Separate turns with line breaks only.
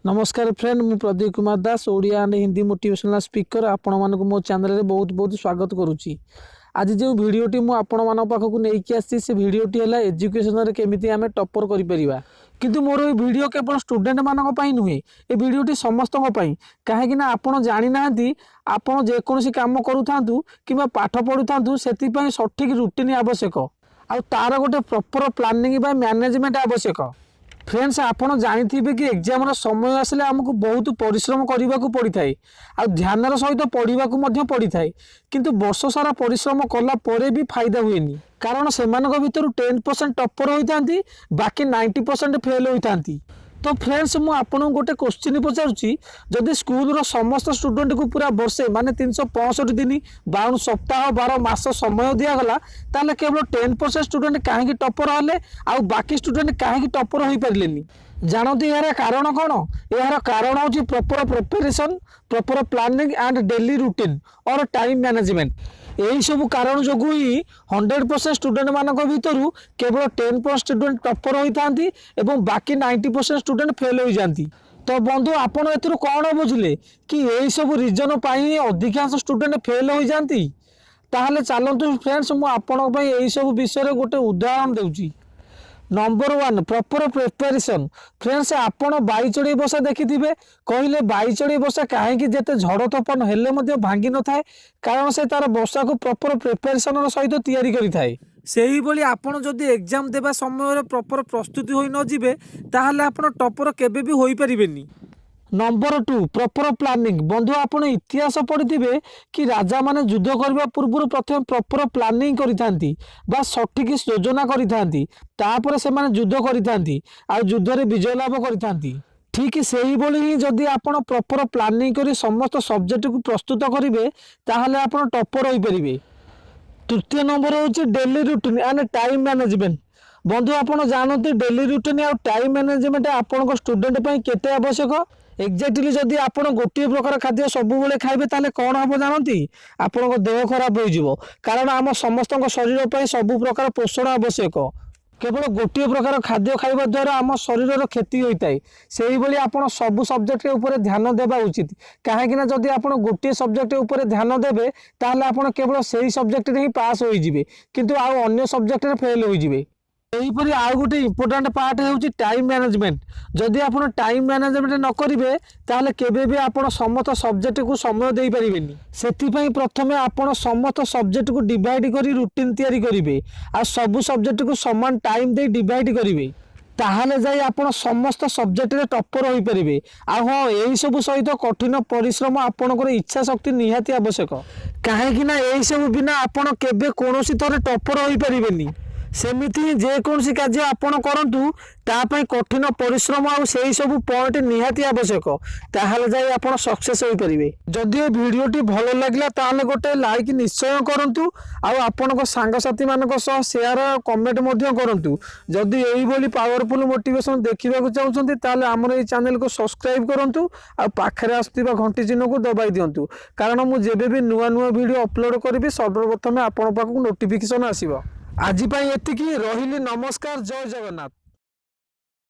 ନମସ୍କାର ଫ୍ରେଣ୍ଡ, ମୁଁ Pradeep Kumar Das, Odia and Hindi motivational speaker. ଆପଣମାନଙ୍କୁ ମୋ ଚ୍ୟାନେଲରେ ବହୁତ ବହୁତ ସ୍ୱାଗତ କରୁଛି। ଆଜି ଯେଉଁ ଭିଡ଼ିଓଟି ମୁଁ ଆପଣମାନଙ୍କ ପାଖକୁ ନେଇକି ଆସିଛି, ସେ ଭିଡ଼ିଓଟି ହେଲା ଏଜୁକେସନରେ କେମିତି ଆମେ ଟପର କରିପାରିବା। କିନ୍ତୁ ମୋର ଏଇ ଭିଡ଼ିଓ କେବଳ ଷ୍ଟୁଡେଣ୍ଟମାନଙ୍କ ପାଇଁ ନୁହେଁ, ଏ ଭିଡ଼ିଓଟି ସମସ୍ତଙ୍କ ପାଇଁ। କାହିଁକି ନା ଆପଣ ଜାଣିନାହାନ୍ତି, ଆପଣ ଯେକୌଣସି କାମ କରୁଥାନ୍ତୁ କିମ୍ବା ପାଠ ପଢ଼ୁଥାନ୍ତୁ, ସେଥିପାଇଁ ସଠିକ୍ ରୁଟିନ୍ ଆବଶ୍ୟକ ଆଉ ତାର ଗୋଟେ ପ୍ରପର ପ୍ଲାନିଂ ବା ମ୍ୟାନେଜମେଣ୍ଟ ଆବଶ୍ୟକ। ଫ୍ରେଣ୍ଡସ୍, ଆପଣ ଜାଣିଥିବେ କି ଏକ୍ଜାମର ସମୟ ଆସିଲେ ଆମକୁ ବହୁତ ପରିଶ୍ରମ କରିବାକୁ ପଡ଼ିଥାଏ ଆଉ ଧ୍ୟାନର ସହିତ ପଢ଼ିବାକୁ ମଧ୍ୟ ପଡ଼ିଥାଏ। କିନ୍ତୁ ବର୍ଷ ସାରା ପରିଶ୍ରମ କଲା ପରେ ବି ଫାଇଦା ହୁଏନି, କାରଣ ସେମାନଙ୍କ ଭିତରୁ 10% ଟପର ହୋଇଥାନ୍ତି, ବାକି 90% ଫେଲ୍ ହୋଇଥାନ୍ତି। ତ ଫ୍ରେଣ୍ଡସ୍, ମୁଁ ଆପଣଙ୍କୁ ଗୋଟେ କୋଶ୍ଚିନ୍ ପଚାରୁଛି। ଯଦି ସ୍କୁଲର ସମସ୍ତ ଷ୍ଟୁଡେଣ୍ଟକୁ ପୁରା ବର୍ଷେ, ମାନେ 365 ଦିନ, 52 ସପ୍ତାହ, 12 ମାସ ସମୟ ଦିଆଗଲା, ତାହେଲେ କେବଳ 10% ଷ୍ଟୁଡେଣ୍ଟ କାହିଁକି ଟପର ହେଲେ ଆଉ ବାକି ଷ୍ଟୁଡେଣ୍ଟ କାହିଁକି ଟପର ହୋଇପାରିଲେନି? ଜାଣନ୍ତି ଏହାର କାରଣ କ'ଣ? ଏହାର କାରଣ ହେଉଛି proper preparation, proper planning and daily routine or time management। ଏହିସବୁ କାରଣ ଯୋଗୁଁ ହିଁ 100% ଷ୍ଟୁଡେଣ୍ଟମାନଙ୍କ ଭିତରୁ କେବଳ 10% ଷ୍ଟୁଡେଣ୍ଟ ଟପର ହୋଇଥାନ୍ତି ଏବଂ ବାକି 90% ଷ୍ଟୁଡେଣ୍ଟ ଫେଲ୍ ହୋଇଯାନ୍ତି। ତ ବନ୍ଧୁ, ଆପଣ ଏଥିରୁ କ'ଣ ବୁଝିଲେ କି ଏହିସବୁ ରିଜନ ପାଇଁ ହିଁ ଅଧିକାଂଶ ଷ୍ଟୁଡେଣ୍ଟ ଫେଲ୍ ହୋଇଯାନ୍ତି? ତାହେଲେ ଚାଲନ୍ତୁ ଫ୍ରେଣ୍ଡସ୍, ମୁଁ ଆପଣଙ୍କ ପାଇଁ ଏହିସବୁ ବିଷୟରେ ଗୋଟେ ଉଦାହରଣ ଦେଉଛି। Number 1, proper preparation। Friends, ଆପଣ ବାଇଚଢ଼େଇ ବସା ଦେଖିଥିବେ। କହିଲେ, ବାଇଚଢ଼େଇ ବସା କାହିଁକି ଯେତେ ଝଡ଼ ତୋଫାନ ହେଲେ ମଧ୍ୟ ଭାଙ୍ଗି ନଥାଏ? କାରଣ ସେ ତାର ବସାକୁ ପ୍ରପର ପ୍ରିପାରେସନର ସହିତ ତିଆରି କରିଥାଏ। ସେହିଭଳି ଆପଣ ଯଦି ଏକ୍ଜାମ ଦେବା ସମୟରେ ପ୍ରପର ପ୍ରସ୍ତୁତି ହୋଇ ନ ଯିବେ, ତାହେଲେ ଆପଣ ଟପର କେବେ ବି ହୋଇପାରିବେନି। Number 2, proper planning. ବନ୍ଧୁ, ଆପଣ ଇତିହାସ ପଢ଼ିଥିବେ କି ରାଜାମାନେ ଯୁଦ୍ଧ କରିବା ପୂର୍ବରୁ ପ୍ରଥମେ ପ୍ରପର ପ୍ଲାନିଂ କରିଥାନ୍ତି ବା ସଠିକ ଯୋଜନା କରିଥାନ୍ତି। ତାପରେ ସେମାନେ ଯୁଦ୍ଧ କରିଥାନ୍ତି ଆଉ ଯୁଦ୍ଧରେ ବିଜୟ ଲାଭ କରିଥାନ୍ତି। ଠିକ୍ ସେଇଭଳି ହିଁ ଯଦି ଆପଣ ପ୍ରପର ପ୍ଲାନିଂ କରି ସମସ୍ତ ସବଜେକ୍ଟକୁ ପ୍ରସ୍ତୁତ କରିବେ, ତାହେଲେ ଆପଣ ଟପର ହୋଇପାରିବେ। ତୃତୀୟ ନମ୍ବର ହେଉଛି daily routine and time management। ବନ୍ଧୁ, ଆପଣ ଜାଣନ୍ତି ଡେଲି ରୁଟିନ୍ ଆଉ ଟାଇମ୍ ମ୍ୟାନେଜମେଣ୍ଟ ଆପଣଙ୍କ ଷ୍ଟୁଡେଣ୍ଟ ପାଇଁ କେତେ ଆବଶ୍ୟକ? ଏକ୍ଜାକ୍ଟଲି ଯଦି ଆପଣ ଗୋଟିଏ ପ୍ରକାର ଖାଦ୍ୟ ସବୁବେଳେ ଖାଇବେ, ତାହେଲେ କ'ଣ ହେବ ଜାଣନ୍ତି? ଆପଣଙ୍କ ଦେହ ଖରାପ ହୋଇଯିବ। କାରଣ ଆମ ସମସ୍ତଙ୍କ ଶରୀର ପାଇଁ ସବୁ ପ୍ରକାର ପୋଷଣ ଆବଶ୍ୟକ। କେବଳ ଗୋଟିଏ ପ୍ରକାର ଖାଦ୍ୟ ଖାଇବା ଦ୍ୱାରା ଆମ ଶରୀରର କ୍ଷତି ହୋଇଥାଏ। ସେଇଭଳି ଆପଣ ସବୁ ସବଜେକ୍ଟ ଉପରେ ଧ୍ୟାନ ଦେବା ଉଚିତ। କାହିଁକି ନା ଯଦି ଆପଣ ଗୋଟିଏ ସବଜେକ୍ଟ ଉପରେ ଧ୍ୟାନ ଦେବେ, ତାହେଲେ ଆପଣ କେବଳ ସେଇ ସବଜେକ୍ଟରେ ହିଁ ପାସ୍ ହୋଇଯିବେ, କିନ୍ତୁ ଆଉ ଅନ୍ୟ ସବଜେକ୍ଟରେ ଫେଲ୍ ହୋଇଯିବେ। ଏହିପରି ଆଉ ଗୋଟେ ଇମ୍ପୋର୍ଟାଣ୍ଟ ପାର୍ଟ ହେଉଛି ଟାଇମ୍ ମ୍ୟାନେଜମେଣ୍ଟ। ଯଦି ଆପଣ ଟାଇମ୍ ମ୍ୟାନେଜମେଣ୍ଟ ନ କରିବେ, ତାହେଲେ କେବେ ବି ଆପଣ ସମସ୍ତ ସବଜେକ୍ଟକୁ ସମୟ ଦେଇପାରିବେନି। ସେଥିପାଇଁ ପ୍ରଥମେ ଆପଣ ସମସ୍ତ ସବଜେକ୍ଟକୁ ଡିଭାଇଡ଼ କରି ରୁଟିନ୍ ତିଆରି କରିବେ ଆଉ ସବୁ ସବଜେକ୍ଟକୁ ସମାନ ଟାଇମ୍ ଦେଇ ଡିଭାଇଡ଼ କରିବେ। ତାହେଲେ ଯାଇ ଆପଣ ସମସ୍ତ ସବଜେକ୍ଟରେ ଟପର ହୋଇପାରିବେ। ଆଉ ହଁ, ଏହିସବୁ ସହିତ କଠିନ ପରିଶ୍ରମ, ଆପଣଙ୍କର ଇଚ୍ଛା ଶକ୍ତି ନିହାତି ଆବଶ୍ୟକ। କାହିଁକି ନା ଏହିସବୁ ବିନା ଆପଣ କେବେ କୌଣସି ଥରେ ଟପର ହୋଇପାରିବେନି। ସେମିତି ହିଁ ଯେକୌଣସି କାର୍ଯ୍ୟ ଆପଣ କରନ୍ତୁ, ତା ପାଇଁ କଠିନ ପରିଶ୍ରମ ଆଉ ସେଇ ସବୁ ପଏଣ୍ଟ ନିହାତି ଆବଶ୍ୟକ। ତାହେଲେ ଯାଇ ଆପଣ ସକ୍ସେସ୍ ହୋଇପାରିବେ। ଯଦି ଏ ଭିଡ଼ିଓଟି ଭଲ ଲାଗିଲା, ତାହେଲେ ଗୋଟେ ଲାଇକ୍ ନିଶ୍ଚୟ କରନ୍ତୁ ଆଉ ଆପଣଙ୍କ ସାଙ୍ଗସାଥିମାନଙ୍କ ସହ ସେୟାର ଆଉ କମେଣ୍ଟ ମଧ୍ୟ କରନ୍ତୁ। ଯଦି ଏଇଭଳି ପାୱାରଫୁଲ୍ ମୋଟିଭେସନ୍ ଦେଖିବାକୁ ଚାହୁଁଛନ୍ତି, ତାହେଲେ ଆମର ଏଇ ଚ୍ୟାନେଲକୁ ସବସ୍କ୍ରାଇବ୍ କରନ୍ତୁ ଆଉ ପାଖରେ ଆସୁଥିବା ଘଣ୍ଟି ଚିହ୍ନକୁ ଦବାଇ ଦିଅନ୍ତୁ। କାରଣ ମୁଁ ଯେବେ ବି ନୂଆ ନୂଆ ଭିଡ଼ିଓ ଅପଲୋଡ଼ କରିବି, ସର୍ବପ୍ରଥମେ ଆପଣଙ୍କ ପାଖକୁ ନୋଟିଫିକେସନ୍ ଆସିବ। ଆଜି ପାଇଁ ଏତିକି ରହିଲି। ନମସ୍କାର, ଜୟ ଜଗନ୍ନାଥ।